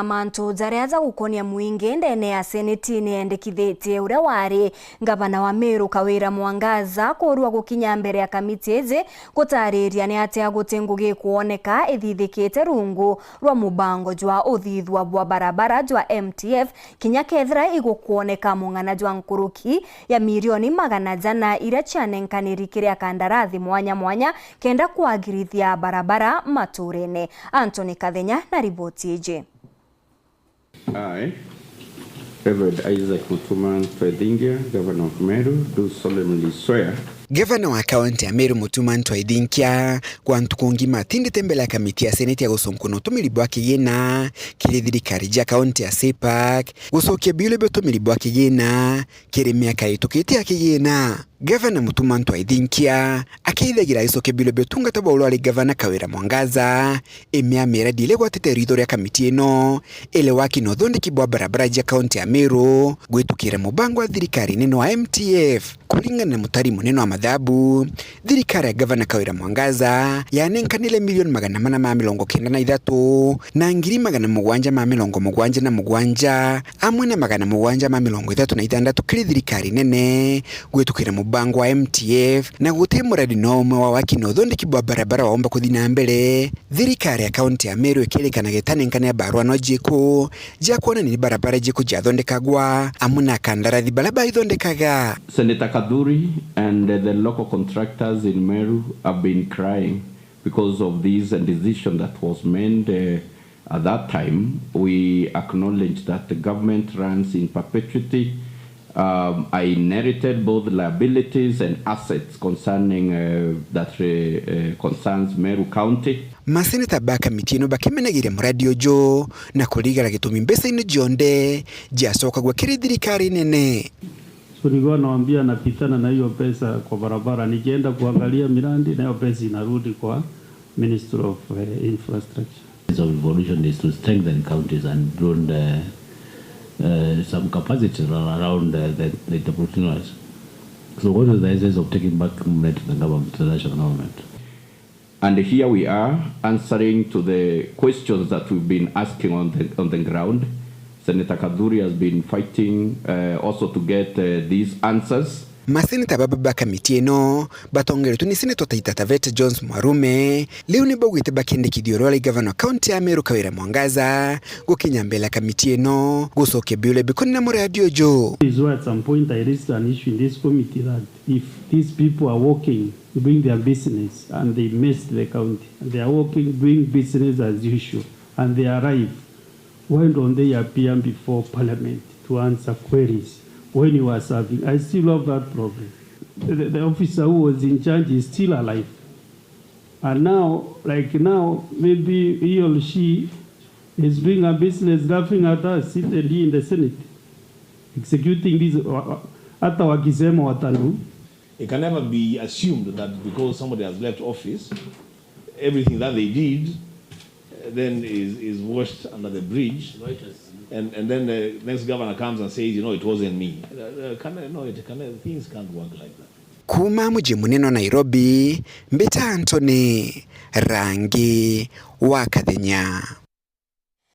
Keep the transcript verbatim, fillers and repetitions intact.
Mantu jaria jagukonia mwingi ndene ya seneti niyendekithitie uria wari ngavana wa Meru Kawira Mwangaza kurua gukinya mbere ya kamiti iji gutariria ni atia guti ngugi ikwoneka ithithikite rungu rwa mubango jwa uthithua bwa barabara jwa M T F, kinya kethira igukwoneka mung'ana jwa nkuruki ya milioni magana jana iria cianenkaniri kiri akandarathi mwanya mwanya kenda kwagirithia barabara maturene. Anthony Kathenya na riboti iji. I, Reverend Isaac Mutuma Ntwethingia, Governor of Meru, do solemnly swear. Gavana wa kaunti ya Meru Mutuma Ntwethingia kwa ntuku ngima atindite mbele ya kamiti ya seneti ya gucunkuna utumiri bwa kigina kiri thirikari ja kaunti ya CPAC, gucokia biuria bia utumiri bwa kigina kiri miaka itukite ya kigina. Gavana Mutuma Ntwethinkia akeithagira agicokia biuria bia utungata bwa uria wari gavana Kawira Mwangaza, imwe ya miradi iria igwatite ritho ria kamiti ino iri waki na uthondeki bwa barabara ja kaunti ya Meru gwitukira mubango wa thirikari nene wa M T F. Kuringana na mutari munene wa mathabu, thirikari ya gavana Kawira Mwangaza yanenkanire milioni magana mana ma mirongo kenda na ithatu na ngiri magana mugwanja ma mirongo mugwanja na mugwanja amwe na magana mugwanja ma mirongo ithatu na ithanthatu kiri thirikari nene gwitukira mubango wa M T F, na guti muradi no umwe wa waki na uthondeki bwa barabara waumba kuthi na mbere. Thirikari ya kaunti ya Meru ikirikanaga itanenkane barua no jiku ja kwonania ni barabara jiku jathondekagwa amwe na akandarathi baria baithondekaga. Senator Kadhuri and the local contractors in Meru have been crying because of this decision that was made, uh, at that time. We acknowledge that the government runs in perpetuity. Um, I inherited both liabilities and assets concerning, uh, that, uh, uh, concerns Meru County. Maseneta ba kamiti ino bakimenagiria muradi uju na kurigara gitumi mbeca ino cionthe ciacokagua kiri thirikari nene. So nilikuwa nawaambia napitana na hiyo pesa kwa barabara, nikienda kuangalia miradi na hiyo pesa inarudi kwa Ministry of, eh, Infrastructure. Of evolution is to strengthen counties and build, uh, uh, some capacity around, uh, the, the entrepreneurs. So what is the essence of taking back money to the government, to the national government? And here we are answering to the questions that we've been asking on the, on the ground. Senator Kadhuri has been fighting, uh, also to get, uh, these answers. Maseneta baba ba kamiti ino batongeretwe ni seneta Taita Taveta Jones Mwarume riu ni baugite bakendekithia uria wari gavana wa kaunti ya Meru Kawira Mwangaza gukinya mbele ya kamiti ino gucokia biuria bikoni na muradi uju. Is why at some point I raised an issue in this committee that if these people are working, doing their business, and they mess the county, and they are working, doing business as usual, and they arrive, why don't they appear before parliament to answer queries when you are serving? I still have that problem. The, the officer who was in charge is still alive. And now, like now, maybe he or she is doing a business laughing at us, seated here in the Senate, executing this, uh, uh, hata wakisema watanu. It can never be assumed that because somebody has left office, everything that they did, uh, then is, is washed under the bridge. And, and then the next governor comes and says, "You know, it wasn't me." Uh, uh, can I, no, it can, things can't work like that. Kuuma muji munene wa Nairobi, mbita Anthony Rangi wa Kathenya.